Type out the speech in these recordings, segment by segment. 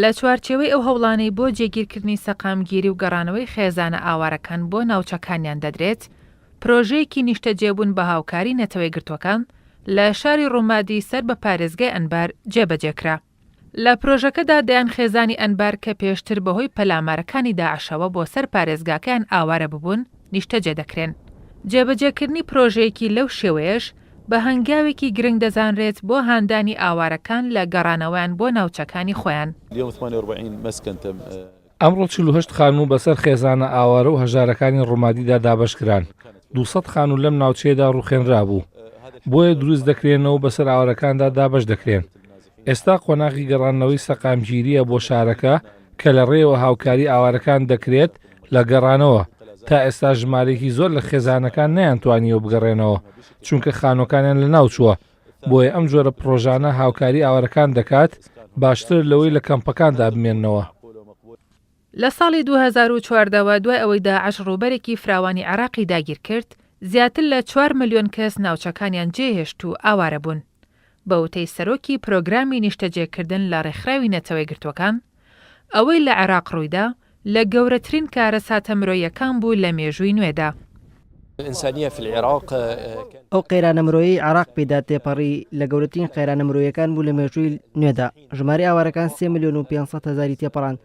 لە چوارچێوەی ئەو هەوڵانەی بۆ جێگیرکردنی سەقامگیری و گەڕانەوەی خێزانە ئاوارەکان بۆ ناوچەکانیان دەدرێت، پرۆژەیەکی نیشتەجێبوون بە هاوکاری نەتەوەیەکگرتووەکان لە شاری ڕومادی سەر بە پارێزگای ئەنبار جێبەجێکرا. لە پرۆژەکەدا دەیان خێزانی ئەنبار کە پێشتر بەهۆی پەلامارەکانی داعشەوە بۆ سەر پارێزگاکەیان ئاوارە ببوون، نیشتەجێ دەکرێن. جێبەجێکردنی پرۆژەیەکی لەو شێوەیەش بە هەنگاوێکی گرنگ دەزانرێت بۆ هاندانی ئاوارەکان لە گەڕانەوەیان بۆ ناوچەکانی خۆیان. ئەمڕۆ 48 خانوو بەسەر خێزانە ئاوارە و هەژارەکانی ڕومادیدا دابەشکران، 200 خانوو لەم ناوچەیەدا ڕووخێنرابوو، بۆیە دروست دەکرێنەوە و بەسەر ئاوارەکاندا دابەش دەکرێن. ئێستا قۆناغی گەڕاندنەوەی سەقامگیرییە بۆ شارەکە کە لە ڕێیەوە هاوکاری ئاوارەکان دەکرێت لە گەڕانەوە، تا ئێستا ژمارەیەکی زۆر لە خێزانەکان نەیانتوانیوە بگەڕێنەوە، چونکە خانووەکانیان لەناوچووە، بۆیە ئەم جۆرە پڕۆژانە هاوکاری ئاوارەکان دەکات باشترە لەوەی لە کەمپەکاندا بمێننەوە. لە ساڵی 2014 وە دوای ئەوەی داعش ڕووبەرێکی فراوانی عێراقی داگیرکرد، زیاتر لە چوار ملیۆن کەس ناوچەکانیان جێهێشت و ئاوارە بوون. بە وتەی سەرۆکی پرۆگرامی نیشتەجێکردن لە ڕێکخراوی نەتەوەیەکگرتووەکان، ئەوەی لە عێراق ڕوویدا لە گەورەترین کارەساتە مرۆییەکان بوو لە مێژووی نوێدا. ئەو قەیرانە مرۆیەی عێراق پێیدا تێپەڕی لە گەورەترین قەیرانە مرۆیەکان بوو لە مێژووی نوێدا، ژمارەی ئاوارەکان سێ ملیۆن و 500 هەزاری تێپەڕاند،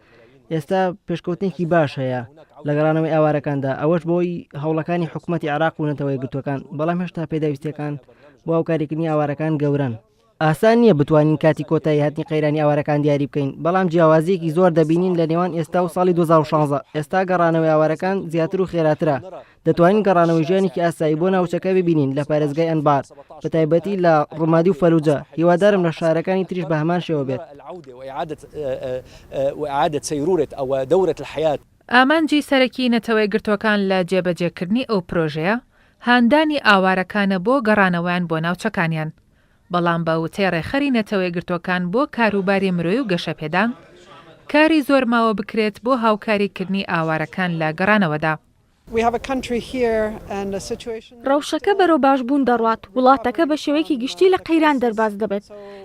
ئێستا پێشکەوتنێکی باش هەیە لە گەڕانەوەی ئاوارەکاندا، ئەوەش بەهۆی هەوڵەکانی حکومەتی عێراق و نەتەوە یەکگرتووەکان، بەڵام هێشتا پێداویستییەکان بۆ هاوکاریکردنی ئاوارەکان گەورەن. ئاسان نییە بتوانین کاتی کۆتایی هاتنی قەیرانی ئاوارەکان دیاری بکەین، بەڵام جیاوازییەکی زۆر دەبینین لە نێوان ئێستا و ساڵی 2016، ئێستا گەڕانەوەی ئاوارەکان زیاتر و خێراترە، دەتوانین گەڕانەوەی ژیانێکی ئاسایی بۆ ناوچەکە ببینین لە پارێزگای ئەنبار، بەتایبەتی لە ڕومادی و فەلوجە، هیوادارم لە شارەکانی تریش بە هەمان شێوە بێت. ئامانجی سەرەکی نەتەوەیەکگرتووەکان لە جێبەجێکردنی ئەو پرۆژەیە، هاندانی ئاوارەکانە بۆ گەڕانەوەیان بۆ ناوچەکانیان، بەڵام بە وتەی ڕێکخەری نەتەوەیەکگرتووەکان بۆ کاروباری مرۆیی و گەشەپێدان، کاری زۆر ماوە بکرێت بۆ هاوکاریکردنی ئاوارەکان لە گەڕانەوەدا. ڕەوشەکە بەرەو باشبوون دەڕوات، وڵاتەکە بە شێوەیەکی گشتی لە قەیران دەرباز دەبێت.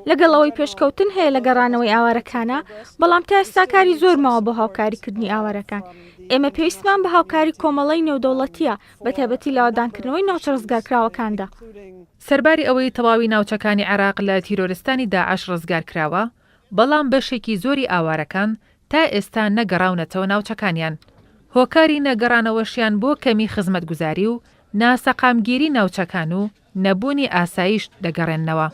لەگەڵ ئەوەی پێشکەوتن هەیە لە گەڕانەوەی ئاوارەکانە، بەڵام تا ئێستا کاری زۆر ماوە بۆ هاوکاریکردنی ئاوارەکان. ئێمە پێویستمان بە هاوکاری کۆمەڵەی نێودەوڵەتییە، بەتایبەتی لە ئاوەدانکردنەوەی ناوچە ڕزگارکراوەکاندا. سەرباری ئەوەی تەواوی ناوچەکانی عێراق لە تیرۆرستانی داعش ڕزگارکراوە، بەڵام بەشێکی زۆری ئاوارەکان تا ئێستا نەگەڕاونەتەوە ناوچەکانیان، هۆکاری نەگەڕانەوەشیان بۆ کەمی خزمەتگوزاری و ناسەقامگیری ناوچەکان و نەبوونی ئاسایش دەگەڕێننەوە.